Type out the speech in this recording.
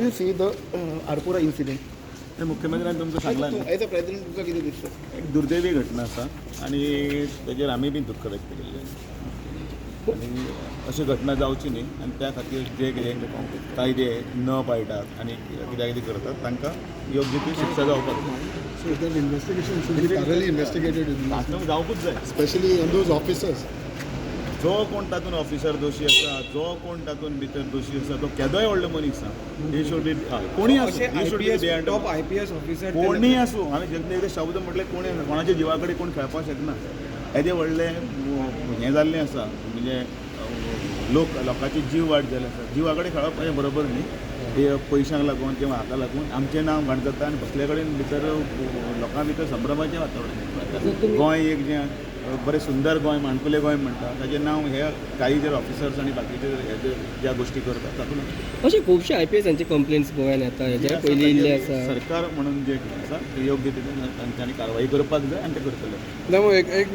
You see the Arpora incident? ते मुख्यमंत्र्यान तुमकां सांगलां न्ही. एज अ प्रेसिडेंट तुमकां कितें दिसता? एक दुर्दैवी घटना आसा आनी तेजेर आमी बी दुख्ख व्यक्त केल्लें आसा आनी अश्यो घटना जावची न्ही आनी त्या खातीर जे कितें कायदे न पाळटात आनी कित्याक कितें करतात, तांकां योग्य ती शिक्षा जावपाक जाय. So that investigation should be thoroughly investigated, in, तातूंत जावकूच जाय. Especially on those officers. जो कोण तातूंत ऑफिसर दोशी आसा, जो कोण तातूंत भितर दोशी आसा, तो केदोय व्हडलो मनीस आसा, he should be, कोणीय आसूं, he should be behind. Top IPS officer. कोणीय आसूं, हांवें जेन्ना एकदां शब्द म्हटलें, कोणी आसूं, कोणाच्या जिवा कडेन कोण खेळपाक शकना. येदें व्हडलें हें जाल्लें आसा, म्हणजे लोक, लोकांचे जीव वायट जाल्ले आसा. जिवा कडेन खेळप हें बरोबर न्ही. हे पयशांक लागून किंवा हाका लागून आमचें नांव घाण जाता आनी बसले कडेन भितर लोकां भितर संभ्रमाचें वातावरण निर्माण जाता. गोंय एक जें बरें सुंदर गोंय, माणकुलें गोंय म्हणटा, ताजें नांव हे काही जर ऑफिसर्स आनी बाकीचे हे जे ज्या गोश्टी करतात तातूंत. अशे खुबशे आयपीएसांचे कंप्लेन्ट्स गोंयान येता. हेच्या पयलीं इल्ले आसा. सरकार म्हणून जे कितें आसा ते योग्य तितून तांच्यांनी कारवाई करपाक जाय आनी ते करतले. ना, एक एक